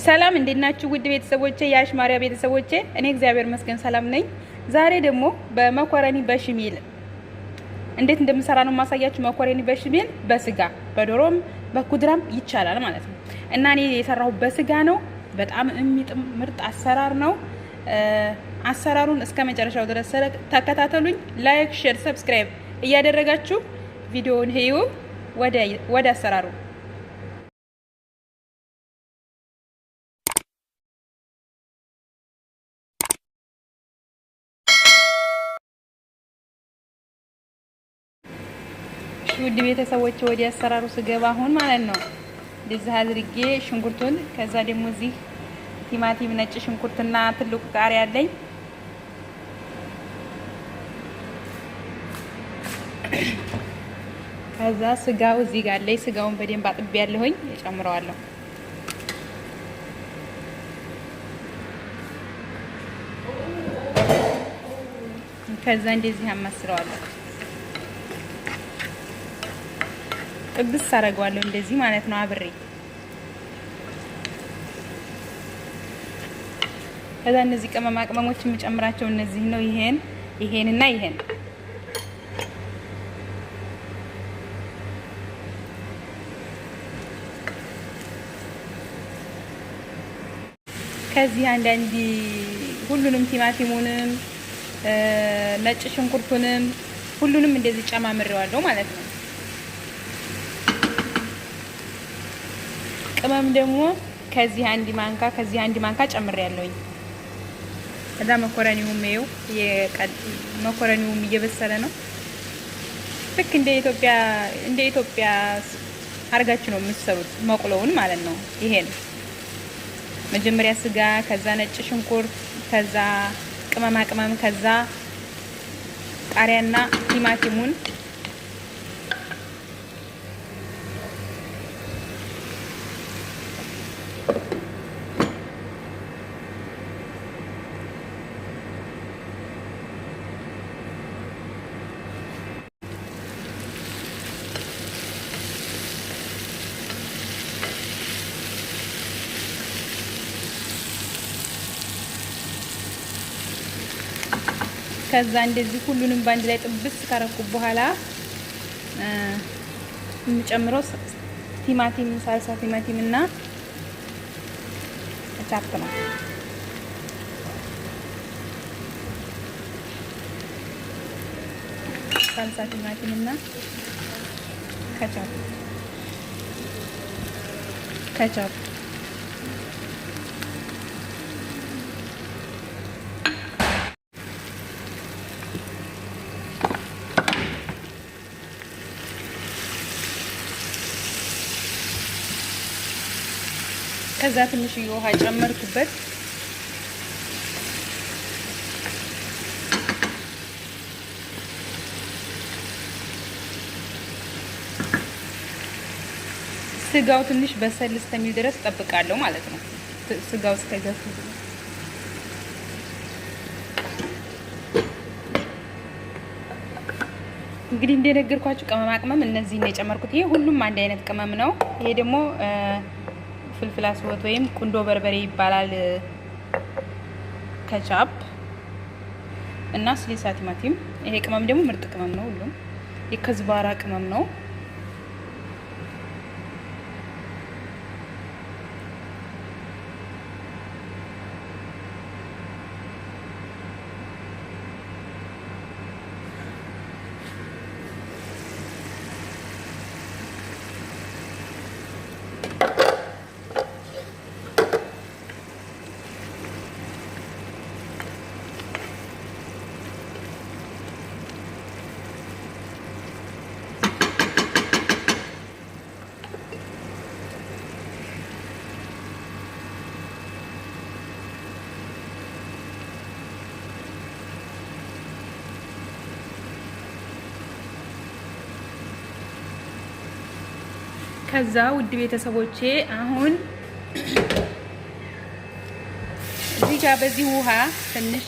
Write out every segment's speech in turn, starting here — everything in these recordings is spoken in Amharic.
ሰላም እንዴት ናችሁ? ውድ ቤተሰቦቼ፣ የአሽማሪያ ቤተሰቦቼ፣ እኔ እግዚአብሔር ይመስገን ሰላም ነኝ። ዛሬ ደግሞ በመኮረኒ በሽሚል እንዴት እንደምሰራ ነው የማሳያችሁ። መኮረኒ በሽሚል በስጋ በዶሮም በኩድራም ይቻላል ማለት ነው እና እኔ የሰራሁት በስጋ ነው። በጣም የሚጥም ምርጥ አሰራር ነው። አሰራሩን እስከ መጨረሻው ድረስ ተከታተሉኝ። Like፣ share፣ subscribe እያደረጋችሁ ቪዲዮውን እዩ። ወደ አሰራሩ። ውድ ቤተሰቦች፣ ወደ አሰራሩ ስገባ አሁን ማለት ነው እንደዚህ አድርጌ ሽንኩርቱን፣ ከዛ ደግሞ እዚህ ቲማቲም፣ ነጭ ሽንኩርትና ትልቁ ቃሪያ አለኝ። ከዛ ስጋው እዚህ ጋር አለኝ። ስጋውን በደንብ አጥቤ ያለሁኝ እጨምረዋለሁ። ከዛ እንደዚህ አማስለዋለሁ። ጥብስ አደርገዋለሁ እንደዚህ ማለት ነው አብሬ። ከዛ እነዚህ ቅመማ ቅመሞች የምጨምራቸው እነዚህ ነው። ይሄን፣ ይሄንና ይሄን። ከዚህ አንዳንድ ሁሉንም ቲማቲሙንም ነጭ ሽንኩርቱንም ሁሉንም እንደዚህ ጨማምሬዋለሁ ማለት ነው። ቅመም ደግሞ ከዚህ አንድ ማንካ፣ ከዚህ አንድ ማንካ ጨምሬያለሁኝ። ከዛ መኮረኒውም ይኸው መኮረኒውም እየበሰለ ነው። ልክ እንደ ኢትዮጵያ አርጋችሁ ነው የምትሰሩት መቁሎውን ማለት ነው። ይሄን መጀመሪያ ስጋ፣ ከዛ ነጭ ሽንኩርት፣ ከዛ ቅመማ ቅመም፣ ከዛ ቃሪያና ቲማቲሙን። ከዛ እንደዚህ ሁሉንም በአንድ ላይ ጥብስ ካረኩ በኋላ የምጨምረው ቲማቲም፣ ሳልሳ ቲማቲም እና ከቻፕ ነው። ሳልሳ ቲማቲም እና ketchup። ከዛ ትንሽዬ ውሃ ጨመርኩበት። ስጋው ትንሽ በሰል እስከሚል ድረስ ጠብቃለሁ ማለት ነው። ስጋው እስከገፍ ድረስ። እንግዲህ እንደነገርኳችሁ ቅመማ ቅመም እነዚህን የጨመርኩት። ይሄ ሁሉም አንድ አይነት ቅመም ነው። ይሄ ደግሞ فلفل أسود ወይም ቁንዶ በርበሬ ይባላል። ከቻፕ እና ስሊሳ ቲማቲም። ይሄ ቅመም ደግሞ ምርጥ ቅመም ነው። ሁሉም የ كزبرة ቅመም ነው። ከዛ ውድ ቤተሰቦቼ፣ አሁን እዚህ ጋር በዚህ ውሃ ትንሽ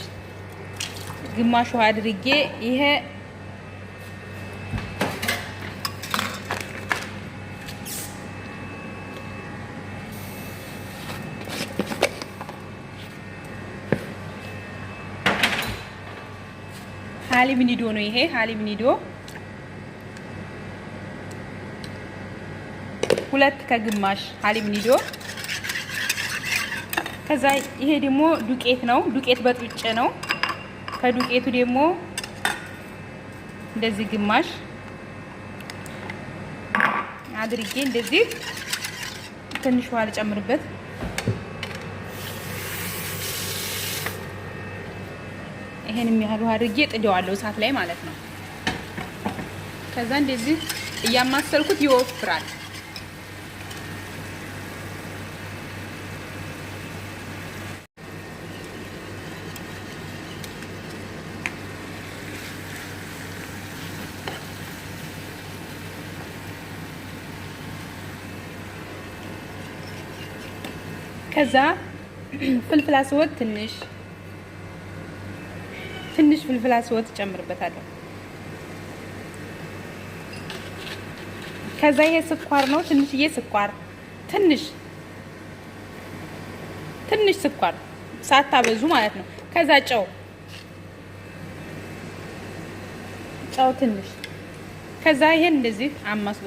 ግማሽ ውሃ አድርጌ ይሄ حليب ኒዶ ነው ይሄ حليب ኒዶ 2.5 حليب ኒዶ። ከዛ ይሄ ደግሞ ዱቄት ነው። ዱቄት በጥብጬ ነው። ከዱቄቱ ደግሞ እንደዚህ ግማሽ አድርጌ እንደዚህ ትንሽ ውሃ ልጨምርበት። ይሄን የሚያህል ውሃ አድርጌ ጥደዋለሁ እሳት ላይ ማለት ነው። ከዛ እንደዚህ እያማሰልኩት ይወፍራል። ከዛ فلفل أسود ትንሽ ትንሽ فلفل أسود ጨምርበታለሁ። ከዛ ይሄ ስኳር ነው፣ ትንሽዬ ስኳር፣ ትንሽ ትንሽ ስኳር ሳታበዙ ማለት ነው። ከዛ ጨው ጨው ትንሽ። ከዛ ይሄን እንደዚህ አማስሉ።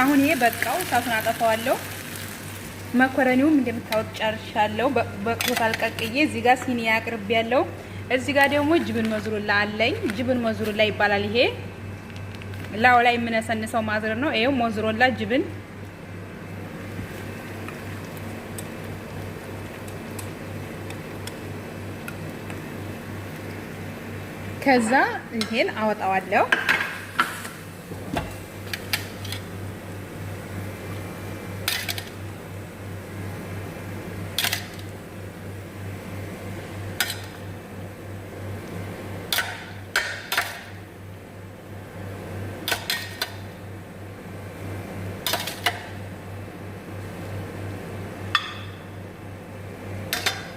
አሁን ይሄ በቃው፣ እሳቱን አጠፋዋለሁ። መኮረኒውም እንደምታወጥ ጨርሻለሁ። በቅቶታል ቀቅዬ። እዚህ ጋር صينية አቅርቤያለሁ። እዚህ ጋር ደግሞ جبن موزاريلا አለኝ። جبن موزاريلا ይባላል ይሄ ላው ላይ የምነሰንሰው ማዝር ነው። ይኸው موزاريلا جبن ከዛ ይሄን አወጣዋለሁ።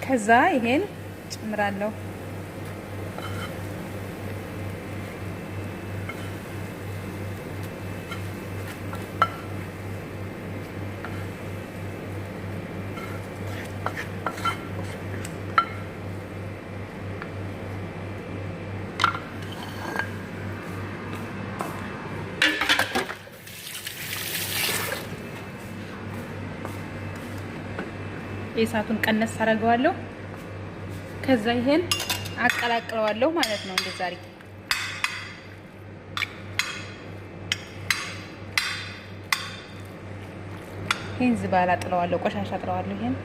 ከዛ ይሄን ጨምራለሁ። የእሳቱን ቀነስ አደርገዋለሁ። ከዛ ይሄን አቀላቅለዋለሁ ማለት ነው። እንደዛ አድርጌ ይሄን ዝባላ ጥለዋለሁ፣ ቆሻሻ ጥለዋለሁ። ይሄን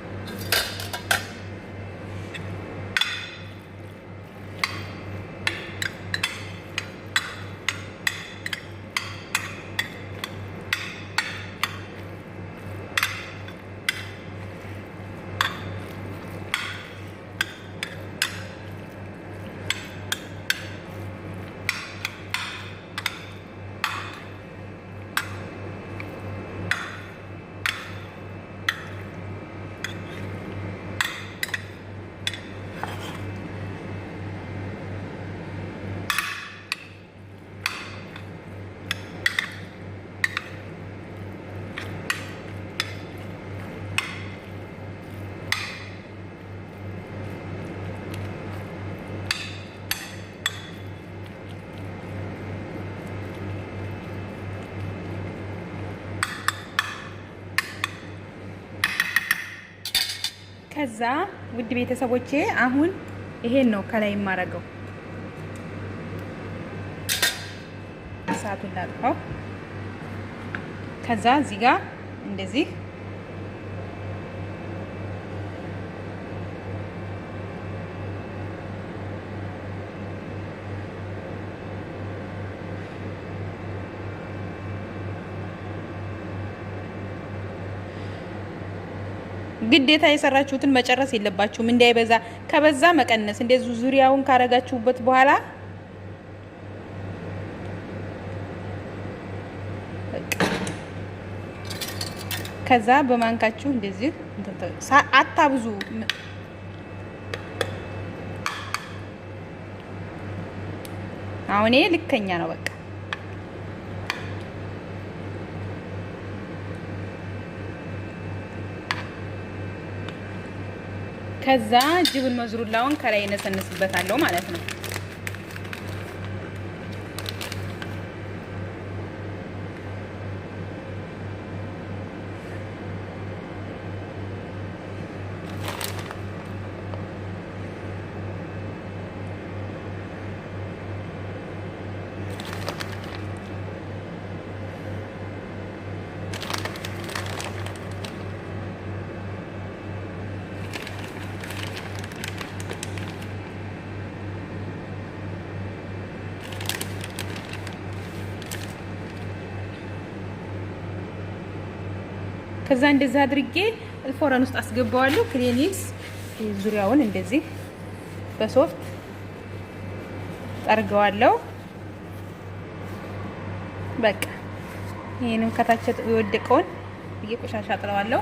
ከዛ ውድ ቤተሰቦቼ አሁን ይሄን ነው ከላይ የማረገው። እሳቱን ላጥፋው። ከዛ እዚህ ጋር እንደዚህ ግዴታ የሰራችሁትን መጨረስ የለባችሁም። እንዳይበዛ ከበዛ መቀነስ። እንደዚህ ዙሪያውን ካረጋችሁበት በኋላ ከዛ በማንካችሁ እንደዚህ አታብዙ። አሁን ይሄ ልከኛ ነው በቃ። ከዛ ጅብን መዝሩላውን ከላይ እነሰንስበታለሁ ማለት ነው። ከዛ እንደዚህ አድርጌ فرن ውስጥ አስገባዋለሁ። ክሊኒክስ ዙሪያውን እንደዚህ በሶፍት ጠርገዋለሁ። በቃ ይሄንን ከታች የወደቀውን ብዬ ቆሻሻ ጥለዋለሁ።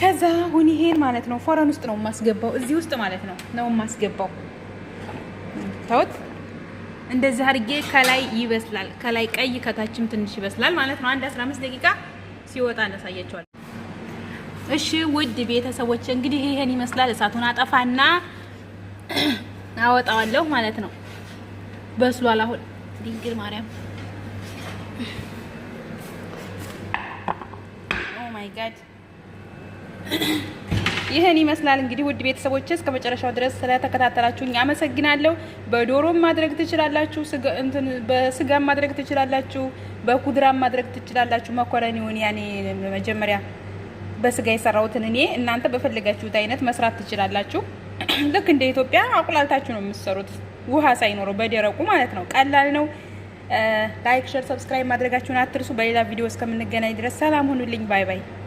ከዛ አሁን ይሄን ማለት ነው فرن ውስጥ ነው የማስገባው፣ እዚህ ውስጥ ማለት ነው የማስገባው። ታውት እንደዚህ አድርጌ ከላይ ይበስላል። ከላይ ቀይ ከታችም ትንሽ ይበስላል ማለት ነው። አንድ 15 ደቂቃ ሲወጣ እናሳያቸዋለን። እሺ ውድ ቤተሰቦች እንግዲህ ይሄን ይመስላል። እሳቱን አጠፋና አወጣዋለሁ ማለት ነው። በስሏል አሁን። ድንግል ማርያም oh my God ይህን ይመስላል እንግዲህ ውድ ቤተሰቦች እስከ መጨረሻው ድረስ ስለተከታተላችሁኝ አመሰግናለሁ። በዶሮም ማድረግ ትችላላችሁ፣ እንትን በስጋም ማድረግ ትችላላችሁ፣ በኩድራም ማድረግ ትችላላችሁ። መኮረኒውን ያኔ መጀመሪያ በስጋ የሰራሁትን እኔ እናንተ በፈለጋችሁት አይነት መስራት ትችላላችሁ። ልክ እንደ ኢትዮጵያ አቁላልታችሁ ነው የምትሰሩት፣ ውሃ ሳይኖረው በደረቁ ማለት ነው። ቀላል ነው። Like፣ share፣ subscribe ማድረጋችሁን አትርሱ። በሌላ ቪዲዮ እስከምንገናኝ ድረስ ሰላም ሁኑልኝ። Bye bye።